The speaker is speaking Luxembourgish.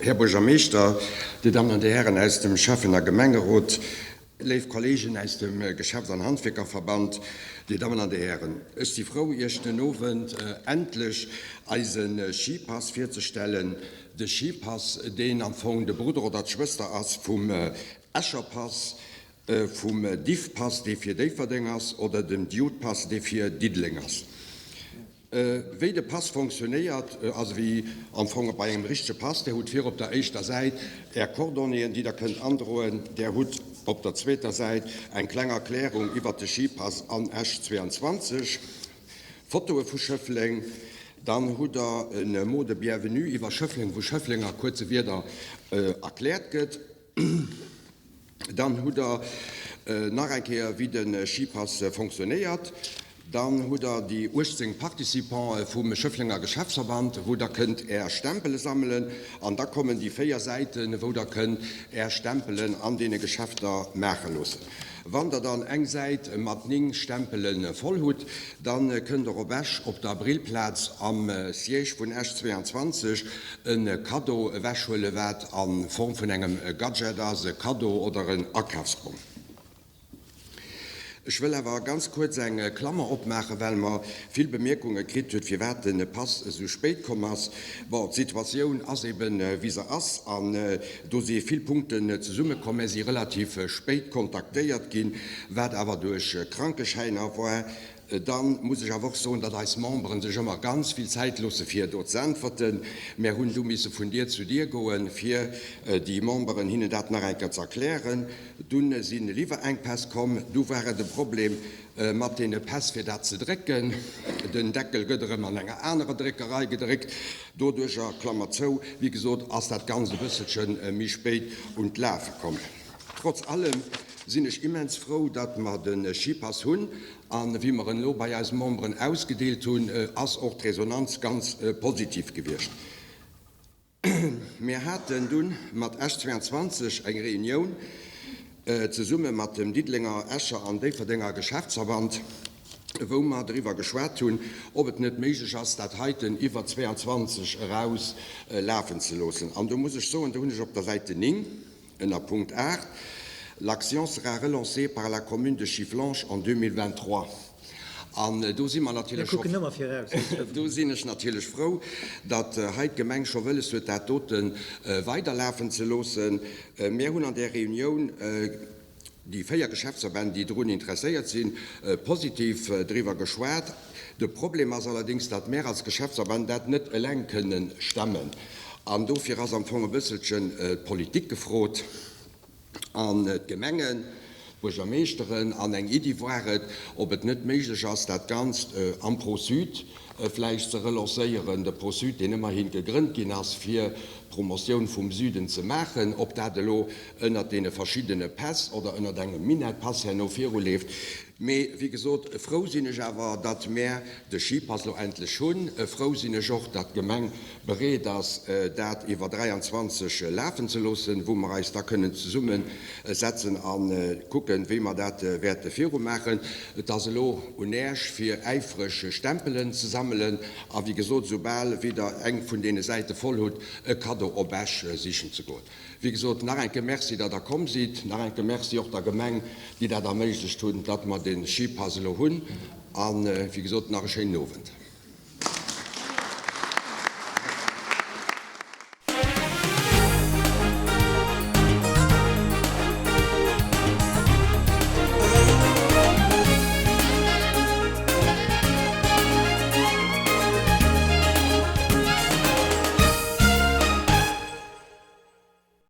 Här Buergermeeschter, Dir Dammen an Dir Hären aus dem Schäffen a Gemengerot, léif Kolleegen aus dem Geschäfts an Handwierkerverband, Dir Dammen an Dir Hären, ech si frou, Iech den Owend endlech eise Skipass virzestellen. De Skipass, deen am Fong de Brudder oder d'Schwëster ass vum Escher Pass, vum Diffpass, dee fir Déifferdeng ass, oder dem Dudepass, dee fir Diddeleng ass. Wéi de Pass fonctionnéiert, ass ewéi am Fong bei engem richtege Pass. Där hutt vir op der éischter Säit Är Coordonnéeën, déi Der kënnt androen. Där hutt op der zweeter Säit eng kleng Erklärung iwwert de Skipass an Esch 22, Fotoe vu Schëffleng. Dann hutt Der e Mot de bienvenue iwwer Schëffleng, wou Schëffleng a kuerze Wierder erkläert gëtt. Dann hutt Der nach eng Kéier, wéi de Skipass fonctionnéiert. Dann hutt Der déi 18 Participante vum Schëfflenger Geschäftsverband, wou Der kënnt Är Stempele sammelen. An da kommen déi 4 Säiten, wou Der kënnt Är Stempelen an deene Geschäfter maache loossen. Wann Der dann eng Säit mat 9 Stempele voll hutt, da kënnt Der op Esch op der Brillplaz am Siège vun Esch 22 e Kaddo ewechhuelen, wat a Form vun engem Gadget ass, e Kaddo oder en Akafsbong. Ech wëll awer ganz kuerz eng Klammer opmaachen, well mer vill Bemierkunge kritt huet, firwat de Pass esou spéit komm ass. Bon, d'Situatioun ass eben, wéi se ass, an do si vill Punkten zesummekomm. Mär si relativ spéit kontaktéiert ginn, wat awer duerch Krankeschäiner war. Dann muss ech awer och soen, datt eis Memberen sech ëmmer ganz vill Zäit loosse fir do ze äntwerten. Mär hunn du misse vun Dier zu Dier goen, fir déi Memberen hinnen dat nach eng Kéier ze erklären. Dunn si Liwwerenkpäss komm. Du war et e Problem mat deene Päss fir dat ze drécken. Den Deckel gëtt erëm an enger anerer Dréckerei gedréckt. Doduercher, Klammer zou, wéi gesot, ass dat Ganzt e bësselche méi spéit un d'Lafe komm. Trotz allem sinn ech immens frou, datt mer de Skipass hunn. An wéi mer en elo bei eise Memberen ausgedeelt hunn, ass och d'Resonanz ganz positiv gewiescht. Mir haten dunn mat Esch 22 eng Reunioun zesumme mat dem Diddelenger, Escher an Déifferdenger Geschäftsverband, wou mer driwwer geschwat hunn, ob et net méiglech ass, dat heiten iwwer 22 eraus lafen ze loossen. An do muss ech soen, do hunn ech op der Säite 9, Ënner Punkt 8, L'action sera relancée par la commune de Schifflange en 2023. An do si mer natierlech scho, do sinn ech natierlech frou, datt hei d'Gemeng scho wëlles huet, dat dote weiderlafen ze loossen. Mir hunn an där Reunioun, déi 4 Geschäftsverbänn, déi drun interesséiert sinn, positiv driwwer geschwat. De Problem ass allerdéngs, datt mär als Geschäftsverbänn dat net eleng kënnen stemmen. An dofir ass am Fong e bësselchen d'Politik gefrot an d'Gemengen, d'Buergermeeschteren. An eng Iddi war et, ob et net méiglech ass, dat Ganzt am Pro-Sud vläicht ze relancéieren, de Pro-Sud, deen ëmmerhin gegrënnt ginn ass, fir d'Promotioun vum Süden ze maachen, ob dat elo ënnert deene verschiddene Päss oder ënnert engem Minett-Pass herno viruleeft. Mee, wéi gesot, frou sinn ech awer, datt mär de Skipass elo endlech hunn. Frou sinn ech och, datt d'Gemeng bereet ass, dat iwwer 23 lafen ze loossen, wou mer eis da kënnen zesumme setzen a kucken, wéi mer dat wäerte virumaachen. Et ass elo un Äech, fir äifreg Stempelen ze sammelen a, wéi gesot, soubal wéi Der eng vun deene Säite voll hutt, e Kaddo op Esch sichen ze goen. Wéi gesot, nach eng Kéier Merci, datt Der komm sidd. Nach eng Kéier Merci och der Gemeng, déi dat erméiglecht hunn, datt mer de Skipass elo hunn. A wéi gesot, nach e schéinen Owend.